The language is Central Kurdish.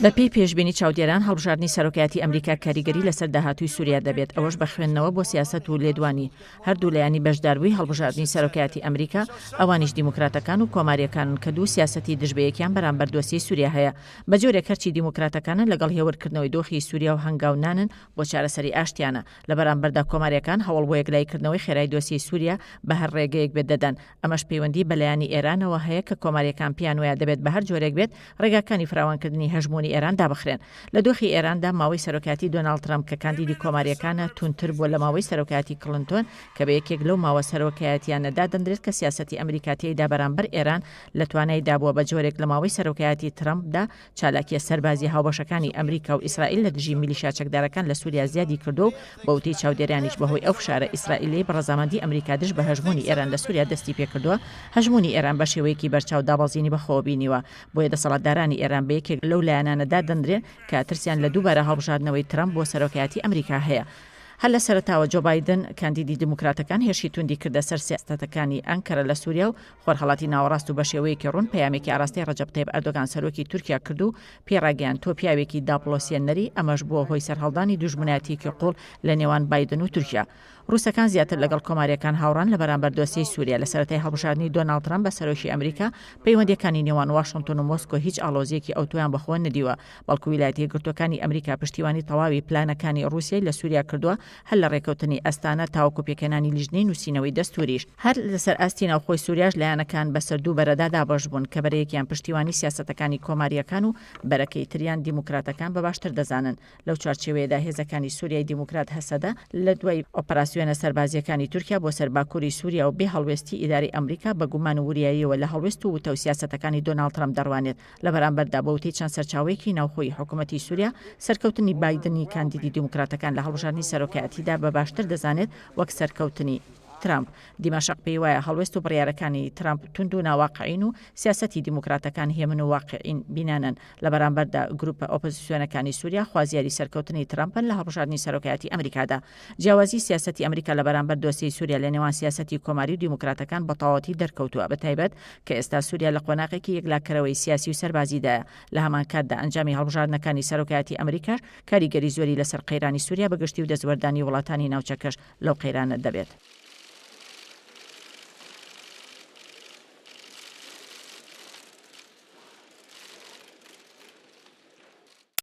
بەپێی پێشبینی چاودێران، هەڵبژاردنی سەرۆکایەتی ئەمریکا کاریگەری لەسەر داهاتووی سووریا دەبێت، ئەوەش بە خوێندنەوە بۆ سیاسەت و لێدوانی هەردوو لایەنی بەشداربووی هەڵبژاردنی سەرۆکایەتی ئەمریکا، ئەوانیش دیموکراتەکان و کۆمارییەکانن کە دوو سیاسەتی دژبەیەکیان بەرامبەر دۆسیەی سووریا هەیە، بەجۆرێک هەرچی دیموکراتەکانن لەگەڵ هێورکردنەوەی دۆخی سووریا و هەنگاونانن بۆ چارەسەری ئاشتیانە، لە بەرامبەردا کۆمارییەکان هەوڵ بۆ یەکلاییکردنەوەی خێرای دۆسیەی سووریا بە هەر ڕێگەیەک بێت دەدەن، ئەمەش پەیوەندی بە لایەنی ئێرانەوە هەیە کە کۆمارییەکان پێیان وایە دەبێت بە هەر جۆرێک بێت ڕێگاکانی فراوانکردنی هەژموونی ئێران دابخرێن. لە دۆخی ئێراندا ماوەی سەرۆکایەتی دۆناڵد ترەمپ کە کاندیدی کۆمارییەکانە توندتر بووە لە ماوەی سەرۆکایەتی کڵنتۆن کە بە یەکێک لەو ماوە سەرۆکایەتییانە دادەندرێت کە سیاسەتی ئەمریکا تێیدا بەرامبەر ئێران لە توانایدا بووە بە جۆرێک لە ماوەی سەرۆکایەتی ترەمپدا چالاکییە سەربازییە هاوبەشەکانی ئەمریکا و ئیسرائیل لە دژی میلیشیا چەکدارەکان لە سووریا زیادی کردووە و بە وتەی چاودێرانیش بەهۆی ئەو فشارە ئیسرائیلیەی بە ڕەزامەندی ئەمریکا دژ بە هەژموونی ئێران لە سووریا دەستی پێکردووە، هەژموونی ئێران بە شێوەیەکی بەرچاو دابەزینی بەخۆوە بینیوە. بۆیە دەسەڵاتدارانی ئێران بە یەکێک لەو لایەنانە دادەنرێن کە ترسیان لە دووبارە هەڵبژاردنەوەی ترەمپ بۆ سەرۆکایەتی ئەمریکا هەیە. هەر لە سەرەتاوە جۆ بایدن، کاندیدی دیموکراتەکان هێرشی توندی کردە سەر سیاسەتەکانی ئەنکەرە لە سووریا و خۆرهەڵاتی ناوەڕاست و بەشێوەیەکی ڕوون پەیامێکی ئاراستەی ڕەجەب تەیب ئەردۆگان سەرۆکی تورکیا کرد و پێی ڕاگەیاند تۆ پیاوێکی داپڵۆسیەنەری، ئەمەش بووە هۆی سەرهەڵدانی دوژمنایەتییەکی قووڵ لە نێوان بایدن و تورکیا. ڕووسەکان زیاتر لەگەڵ کۆمارییەکان هاوڕان لە بەرامبەر دۆسیەی سووریا. لە سەرەتای هەڵبژاردنی دۆناڵد ترەمپ بە سەرۆکی ئەمریکا، پەیوەندییەکانی نێوان واشنتۆن و مۆسکۆ هیچ ئاڵۆزییەکی ئەوتۆیان بەخۆوە نەدیوە، بەڵکو ویلایەتە یەکگرتووەکانی ئەمریکا پشتیوانی تەواوی پلانەکانی ڕووسیای لە سووریا کردووە، هەر لە ڕێکەوتنی ئەستانە تاوەکو پێکهێنانی لیژنەی نووسینەوەی دەستووریش. هەر لەسەر ئاستی ناوخۆی سووریاش لایەنەکان بەسەر دوو بەرەدا دابەش بوون کە بەرەیەکیان پشتیوانی سیاسەتەکانی کۆمارییەکان و بەرەکەی تریان دیموکراتەکان بە باشتر دەزانن. لەو چوارچێوەیەدا هێزەکانی سووریای دیموکرات هەسەدە لە دوای ئۆپەراسیۆنە سەربازییەکانی تورکیا بۆ سەر باکووری سووریا و بێ هەڵوێستی ئیدارەی ئەمریکا بە گومان و وریاییەوە لە هەڵوێست و وتە و سیاسەتەکانی دۆناڵد ترەمپ دەڕوانێت. لە بەرامبەردا بە وتەی چەند سەرچاوەیەکی ناوخۆیی حکومەتی سووریا، سەرکەوتنی بایدنی کاندیدی دیموکراتەکان لە هەڵبژاردنی سەرۆکایەتیدا بە باشتر دەزانێت وەک سەرکەوتنی ترەمپ. دیمەشق پێی وایە هەڵوێست و بڕیارەکانی ترەمپ توند و ناواقعین و سیاسەتی دیموکراتەکان هێمن و واقعین بینانەن. لە بەرامبەردا گروپە ئۆپۆزسیۆنەکانی سووریا خوازیاری سەرکەوتنی ترەمپن لە هەڵبژاردنی سەرۆکایەتی ئەمریکادا. جیاوازی سیاسەتی ئەمریکا لە بەرامبەر دۆسیەی سووریا لە نێوان سیاسەتی کۆماری و دیموکراتەکان بە تەواوەتی دەرکەوتووە، بە تایبەت کە ئێستا سووریا لە قۆناغێکی یەکلاکەرەوەی سیاسی و سەربازیدایە، لە هەمانکاتدا ئەنجامی هەڵبژاردنەکانی سەرۆکایەتی ئەمریکاش کاریگەری زۆری لەسەر قەیرانی سووریا بە گشتی و دەستوەردانی وڵاتانی ناوچەکەش لەو قەیرانە دەبێت.